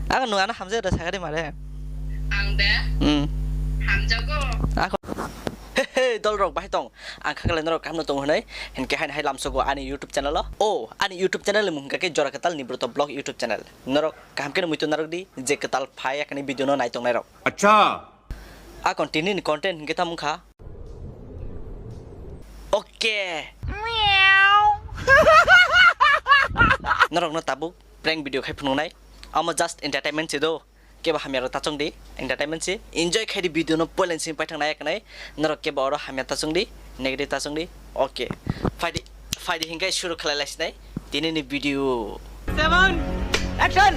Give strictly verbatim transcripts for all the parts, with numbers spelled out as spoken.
Ang nwng ano hamjak da sakari mare. Ang de? Hmm. Hamjago. Ako. He he, dol rok bahai tong. Ang khaklai norok kaham no tong hwnwi. Hinkhe haino hai lamsogo ani YouTube channel o. O, ani YouTube channel ni mung hwnkha khe Jora Kwtal ni Broto Vlog YouTube channel. Norok kaham khe no muitu narok di, je kwtal phai yakni video no nai tong nai rok. Acha. Akon tini ni content hinkhe tamo wngkha. Okay. Norok no tabuk prank video khai phunuknai. Amo just entertainment se do. Kebo hamya rok tachong di, entertainment se. Enjoy khai di video no poilen simi paithak nai kanai. Norok kebo oro hamya tachong di, negative tachong di. Okay. Phaidi, phaidi hinkhe suru khlai lai sinai. Tini ni video. Seven, action.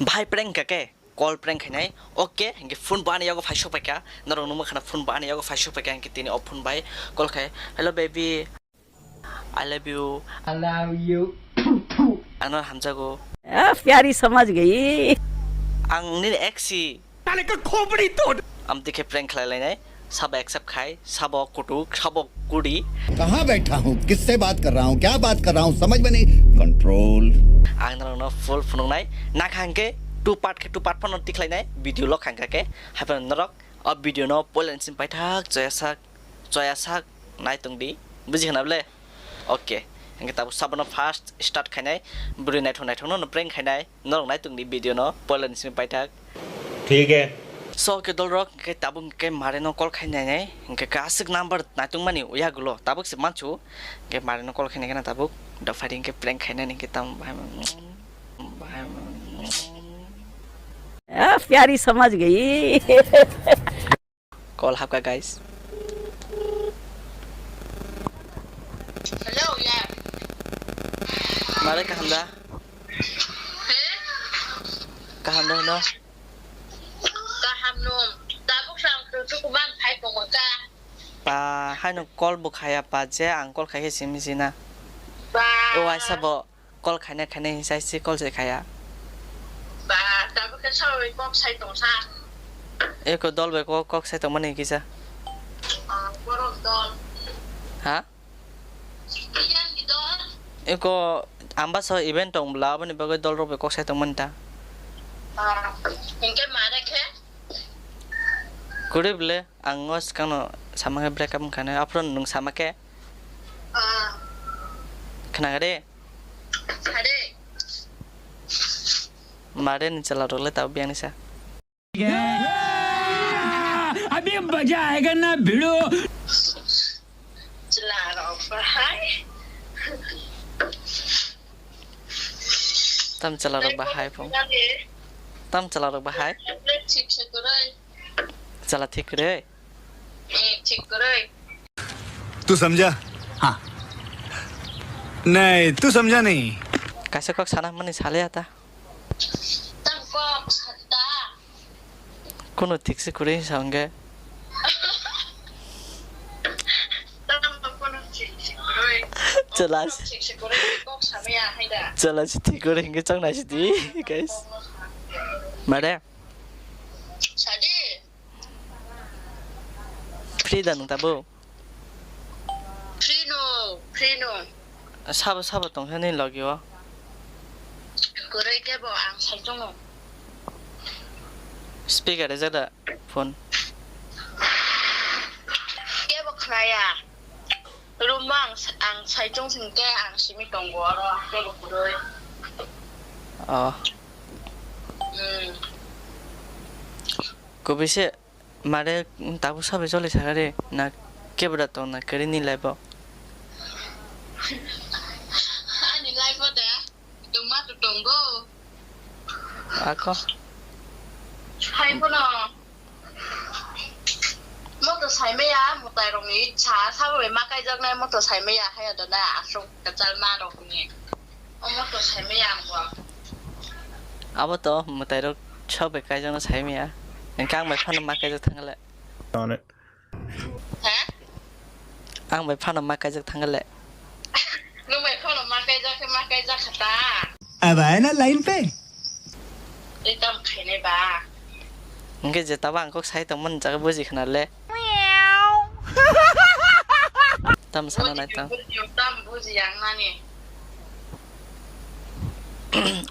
Bhai prank ka ke? Call prank khainai. Okay, hinkhe phone bo ani yago phai sok paikha. Norok nungma khana phone bo ani yago phai sok paikha, hinkhe tini o phone bai call khai. "Hello baby, I love you." I love you. Ano hamjago. Ah, pyari samajh gayi. Ang nini ex si. Tale ka khopri to. Amtwi khe prank khlai lainai. Sabo accept khai, sabo kutuk, sabo kudi. कहाँ बैठा हूँ, किससे बात कर रहा हूँ, क्या बात कर रहा हूँ, समझ में नहीं। Control. Ang norokno full phunuknai. Nakha hwnkhe two part khe two part phano tikhlainai. Video lok hangkha khe. Haphano norok o video no poilen simi paithak choyasak, choyasak nai tong di. Buji khna ble? Okay. Hwnkhe tabuk sabono first start khainai. Bwrwi naithok naithok no prank khainai. Norok nai tong di video no poilen simi paithak. Thik hai. So, ke dol rok, ke tabuk ke mare no call khai nai nai, ke aswk number nai tong mani uya gulo, tabuk se manchu, ke mare no call khai nai kena tabuk, da fighting ke prank khai nai ke tam bahai, bahai. Ah, pyari samajh gayi. Call hapkha, guys. Hello, yeah. Mare kaham da? He? Kaham da hino? Kaham no. Tabuk sam tu tu kuman phai tongma ka. Pa, haino call bo khaya pa je ang call khai khe simi sina. Ba. O aisa bo. Call khaina khaina hinsa se call se khaya. Ba, tabuk khe sawi kok sai tongsa. Eko dol bai kok, kok sai tongmani kisa. Ah, borok dol. Ha? Iyang ni dol. Eko amba so event tong bla, aboni bagwi dol rok bai kok sai tongmani ta. Ah, hingke mare khe? Kuri bwle, ang o swkangno sama khe break up wngkha ne, aphuru nwng sama khe? Ah. Khna kha de? Kha de. Mare ni chwla rok le tabuk biyang ni sa. अभी मजा आएगा ना भिड़ो। Chwla rok bahai. Tam chwla rok bahai phung. Tam chwla rok bahai. Thik se kwrwi. Chwla thik kwrwi. Eh, thik kwrwi. तू समझा? हाँ। नहीं, तू समझा नहीं। Kaisa kok sana mani sale ata. Tam kok sata. Kono thik se kwrwi sa hwnkhe. Tam kono thik se kwrwi. Chwla se. Thik se kwrwi kok samaya haida. Chwla se thik kwrwi hwnkhe chang nai sidi, guys. Mare. Sadi. Free da nwng tabuk? Free no, free no. Sabo, sabo tongkha nini logi o? Kwrwi kebo ang saichungo. Speaker rijak da phone? Kebo khnaya. Room o ang, ang saichung singke ang simi tongo oro kebo kwrwi. Oh. Hmm. Kubui se mare tabuk sabai joli sakari na kebra tong na kari ni life o? Ani life o da tongma to tongo. Ako. Hai kono. Moto saimaya mutai rong ni cha sabo ma kaijaknai moto saimaya hai da na asung kachal ma rok ni. Omo to saimaya ang bo. Abo to mwtai rok sok bai kaijakno saimaya. Hwnkhe ang bai phano ma kaijak thangale. On it. Ha? Ang bai phano ma kaijak thangale. Nwng bai phano ma kaijak khe ma kaijak kha ta. Ab aaya na line pe. Tei tam khainai ba. Hwnkhe je tabo ang kok sai tongmani jaga buji khna le. Tam sana nai tang. Buji, tam buji yang nani.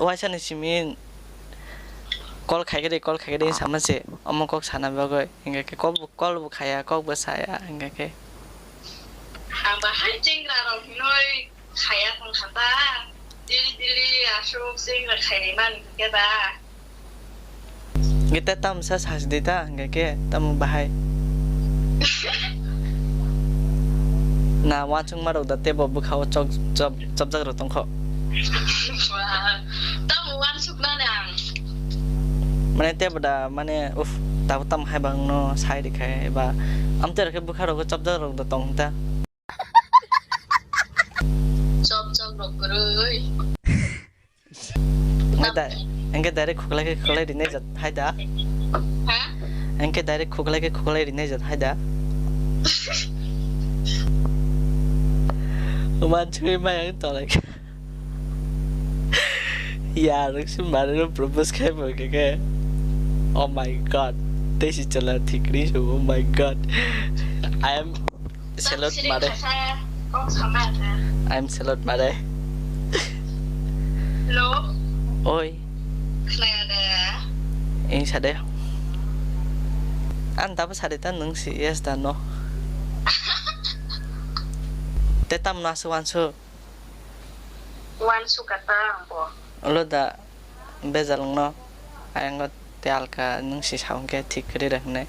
Waisa ni simi Call khaikhe de, call khaikhe de, sama se, omo kok sana bagwi, hingkha khe kok bo, call bo khaya, kok bo saya, hingkha khe. Ang bahai chengra rok hinoi khaya tong kha ta, dili dili aswk chengra khainai man hingkhe ba. Hingkhe te tamo sa sasi di ta, hingkha khe tamo bahai. Na wansukma rok da tebo bwkha o chok, chop, chopjak rok tongkho. Tamo wansuknani ang. Mane tebo da mane uf, tabo tamo hai bangno sai rikha eba amtwi rokhe bwkha rogo chopjak rok da tong ta. Chopjak rok kwrwi. Hingke da-, hingke direct khuklai khe khuklai rinai jat hai da. Ha? Hingke direct khuklai khe khuklai rinai jat hai da. Uman chui mai ang tolai khe. Ya, ruk si mari ruk propose khai bo khe khe. Oh my God. Tei si chala thikri so. Oh my God. I am Salute mare. I am salute mare. Hello. Oi. Khna ya de. Ing sade. An tabo sade ta nung si yes da no. Te tam na su wan su. Wan su kata ang bo. Ulo da bejal no. Ayang go. Te alka nung si sa hwnkhe thik kwrwi rw hwnwi.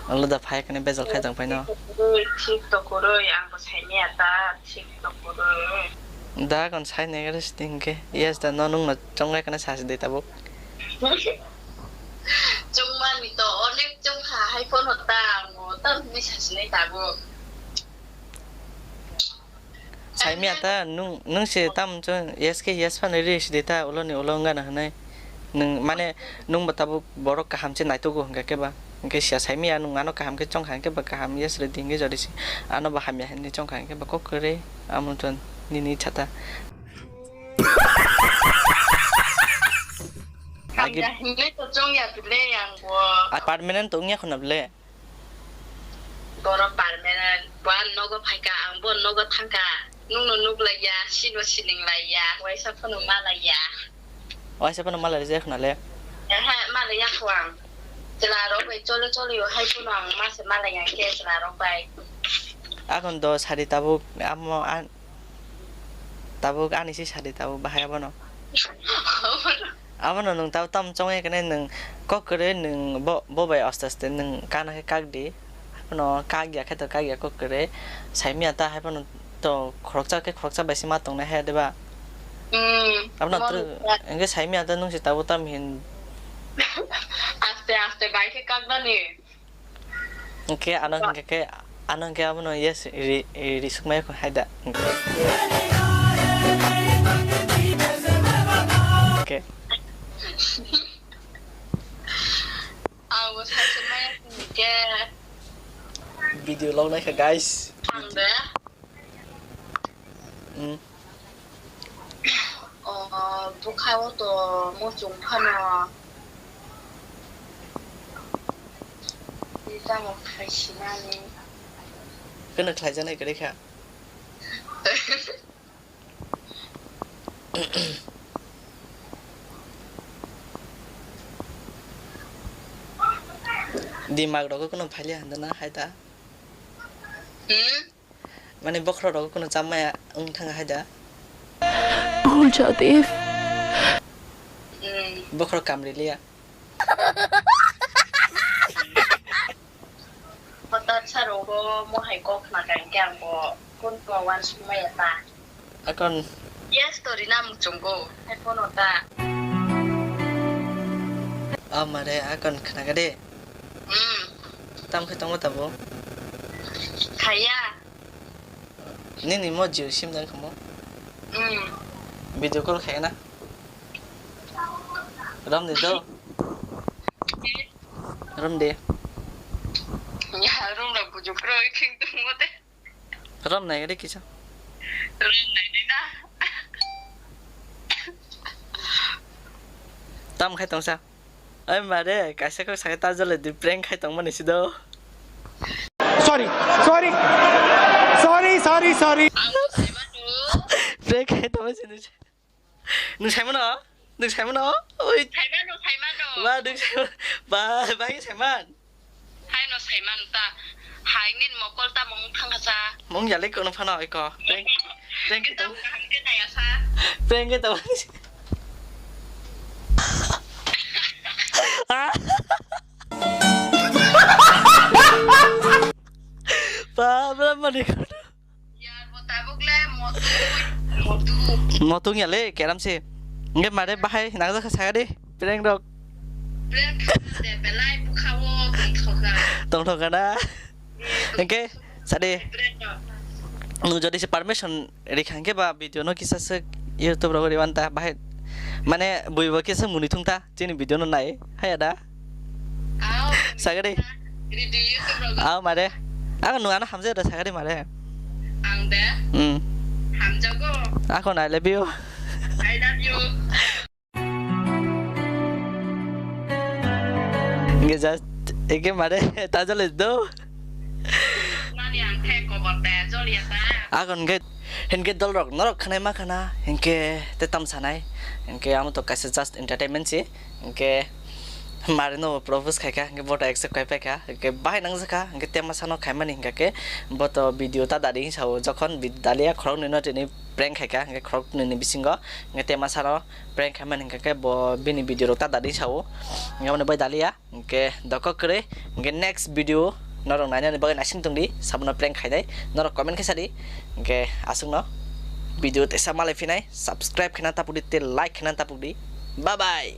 Ulo da phai kani bejal khai tong phai no. Thik to kwrwi, ang bo saimaya ta, thik to kwrwi. Da kon sai nai gare sidi hwnkhe. Yes da no nung no chongnai kana sa sidi tabuk. Chongmani to onek chongkha hai phone ta ang bo ta hwnwi sa sinai tabuk. Saimaya ta nung, nung se tam chon yes khe yes phano ri sidi ta ulo ni ulo wngana hwnwi. Nung mane nung bo tabuk borok kaham se naitugo hwnkha khe ba. Hwnkhe siya saimaya nung ano kaham khe chongkha hwnkhe ba kaham yes ridi hwnkhe jodi se ano bo hamya hinwi chongkha hwnkhe ba kok kwrwi amo chon nini chata. Agi Hamya hinwi to chongya bile ang bo. A permanent to wngya khuna bile. Borok permanent, bo ang nogo phaikha, ang bo nogo thangkha. Nungno nuklaiya, sino sininglaiya, waisa phano malaiya. Waisa phano malai rijak khna le? Ehe, malaiya kho ang. Chwla rok bai choli choli o hai phano ang mase malaiya khe chwla rok bai. Akon do sari tabuk amo an-, tabuk ani si sari tabuk bahai abono. Abono nwng tamo tamo chongwi khe nwng kok kwrwi nwng bo, bo bai aste aste nwng kana khe kak di. Haiphano kak ya khe to kak ya kok kwrwi. Saimaya ta haiphano to khoroksa khe khoroksa bai se ma tongnai hai de ba. Hmm, abono mo twrwk nukha. Hwnkhe saimaya ta nwng se tabuk tamo hin. Aste aste bai khe kak nani. Hwnkhe ano hwnkhe khe, ano hwnkhe abono yes ri, ri, risukmaya kho hai da. Hwnkhe. Abo saisukmaya hwnkhe. Video lognai kha, guys. Thangde. Hmm. O, bwkha o to muchung phano. Tamo khai sinani. Keno khlaijaknai kwrwi kha. Dimag rogo keno phalia handa na hai da. Hmm? Mane bokhorok rok kuno chamaya wng thang hai da. Bhul jao Dev. Hmm. Bokhorok kamri liya. Hotat sa rogo mo hai kok khna kai khe ang bo kun ko wan sung maya ta. Akon. Yes to rina muchungo hai phone ta. Amare akon khna ga de. Hmm. Tam khe tongo tabo? Khaya. Nini mo Jio sim dang kamo? Hmm. Video call khaya na? Rom de do? Rom de. Ya, rom la bujuk ro, ikhing tu mo de. Rom nai gari kisa. Rom nai ni na. Tam khai tong sa. Ai mare, kaisa kok sakai ta jole di prank khai tong mani sido. Sorry, sorry, sorry, sorry, sorry. Prank khai tong mani sido. Nung sai mano? Nwng saimano? Oi. Saimano, saimano. Ba, nwng saimano. Ba, ba, saimano. Haino saiman ta. Hai nin mokol ta mung thang kha sa. Mung yale kono phano iko. Prank, prank kita to. Kaham ke naya sa. Prank to. Ah. Ba, ba, mani kono. Yar bo tabuk le motung, motung. Motung ya le, keram se. Nge mare bahai nang jakha saga de, prank rok. Prank de belai bukha o tongthoka. Tongthoka na? Nge sade. Prank rok. Nung jodi se permission rikha hingke ba video no kisa se YouTube rok riwan ta bahai. Mane bui bo kisa muni thung ta. Chini video no nai, haya da? Aw, sagadi. Ridi YouTube rogo. Aw, mare. Ang nung ano hamjak da sagadi mare. Ang de? Hmm. Hamjago. Ako na, I love you. I love you. Nge just, eke mare, ta jole do. Nani ang khe kobor de, joliya ta. Ako nge, hinke dol rok, norok khanai ma khana, hinke te tam sanai, hinke amo to kaisa just entertainment si. Hingke mari no propose khaikha, hingke bo to accept khai paikha, hingke bahai nangjakha, hingke tema sano khaimani hingka khe bo to video ta dadi hinwi sao, jokhon video daliya khoroknwi no tini prank khaikha, hingke khoroknwi ni bisingo hingke tema sano prank khaimani hingka khe bo bini video rok ta dadi hinwi sao, hingke aboni bai daliya, hingke dokok kwrwi, hingke next video norok nainani bagwi naising tongdi, sabono prank khainai norok comment khe sadi, hingke aswkno video teisa malai phinai, subscribe khena tapukdi tei like khena tapukdi, bye bye.